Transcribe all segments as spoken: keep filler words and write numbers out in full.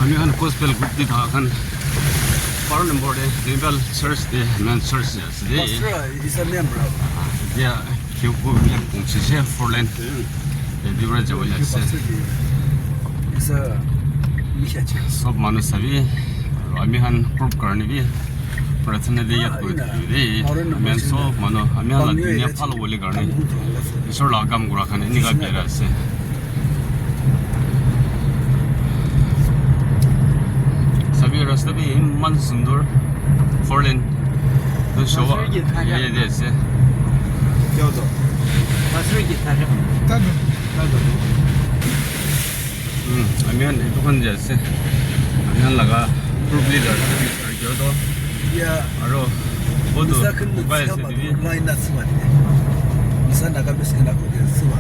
Ami khan gospel group te thaka khan, par number te Revival Church te, main church te ase de. Pastor is a member. Dia kyo ko bilak pungsi se four lane. Dia dibra jabo le ase. Pastor is a Misha church. Sob manu sabi, ami khan group karne bi prarthana de yat koi de. Ami khan sob manu, ami khan la dunia phal wole karne. Isor la kam kura khan enika bera ase. Sabi rasta bi iman sundur. Four lane. Tu showa. Pastor ki thaka. Ye de ase. Kyoto. Pastor ki thaka. Tado. Tado. Hmm, ami khan etu khan jai ase. Ami khan laga group leader ase, Mister Kyoto. Yeah. Aro, bodo, Misa khan bukai ase, misa dibi. Line na suwa de. Misa naga mis kena ko de suwa.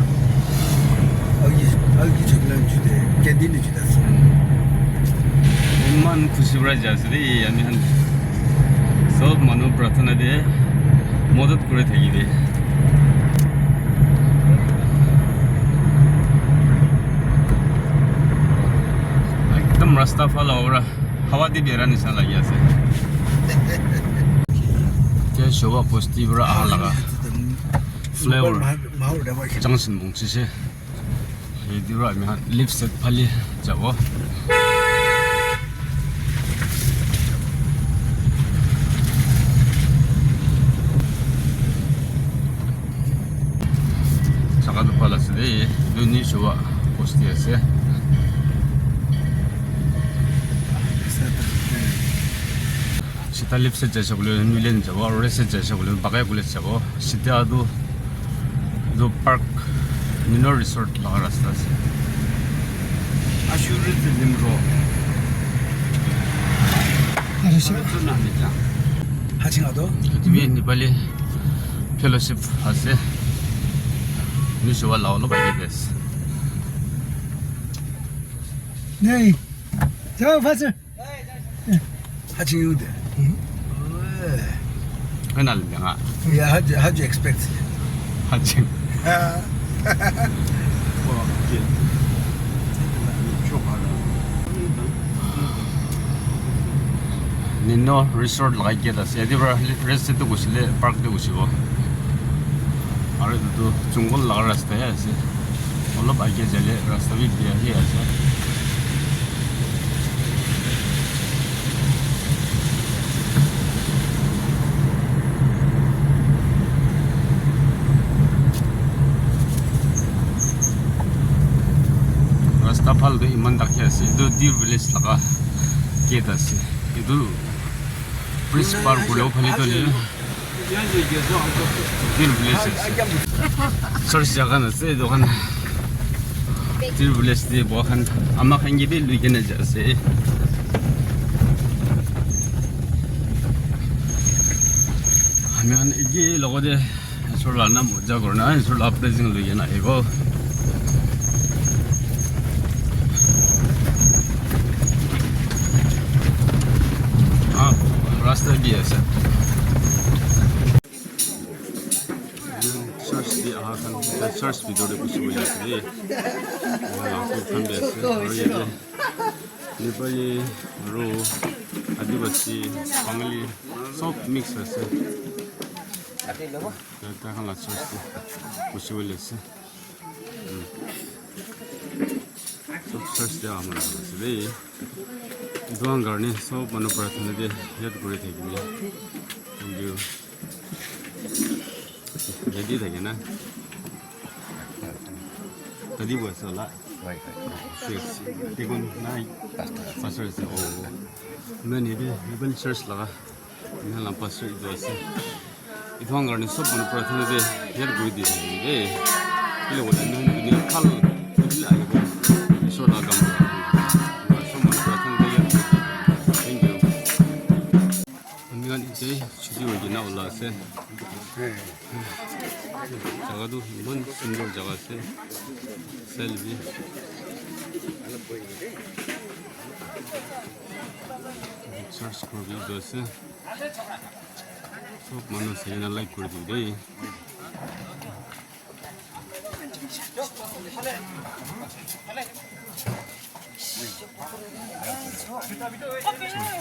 Au yi, au yi chukla jude, kendi ni jude suwa. Iman khushi para jai ase de, ami khan sob manu prarthana de modot kuri thaki de. Ekdam rasta phal aura hawa di bera nisina lagi ase. Ke shoba posti para aha laga flower junction bungsi se. Yate para ami khan left side phale jabo. Jaga tu bhal ase de, etu New Showa bosti ase. Sita left side jaise koile New Lane jabo, aru right side jaise koile Bagai College jabo. Sita tu, tu park, Nino Resort laga rasta ase. Ashuri Tilim Road. Haching ado? Etu bi Nepali Fellowship ase. New Showa la olop age ase. Nei. Jao, Pastor. Haching yu de. Kan al nga. Yeah, how do, how do you expect? Haching. Ah. Nino Resort laga gate ase. Yate para rest te gushile park te gushibo. Aru etu tu jungle laga rasta he ase. Olop age jaile rasta bi biya he ase. Rasta phal tu iman dakhi ase. Etu Deer Village laga gate ase. Etu bridge par kuri phale tu le Deer Village ase. Church jaga na ase etu khan. Deer Village te boha khan ama khan ke bi lui kena jai ase. Ami khan eke logote Isor la naam puja kurina, Isor la blessing lui kena ahibo. Ah, rasta bi ase. Church te aha khan, church bitor te gushibo le ase. Khan bi ase. Aru yate Nepali, aru Adivasi, Bangali, sob mix ase. Tai khan la church te gushibo le ase. Hmm. Sob church te aha manu ase de. Etu khan karne sob manu prarthana te yat kuri thaki bole. Thank you. Ready thake na? Tadi boy sala. Six. Tikun nai. Pastor ase. Oh. Mane de, even church laga. Ena la pastor etu ase. Etu khan karne sob manu prarthana te help kuri di ase de. Kile koile ami khan dunia phal khujile ahibo. Isor la kam kura. Sob manu prarthana te help kuri di. Thank you. Ami khan ite chuti hoi kena ula ase. Jaga tu eman sundor jaga ase. Sai lebi. Church ghor bi etu ase. Sob manu sai kena like kuri dibi de.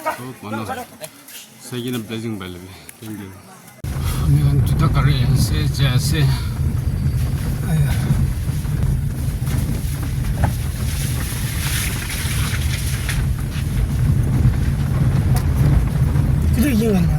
Bahut manu sai kena blessing pai lebe. Thank you. Ami khan juta gari ase, jai ase. Aya. Itu yang mana?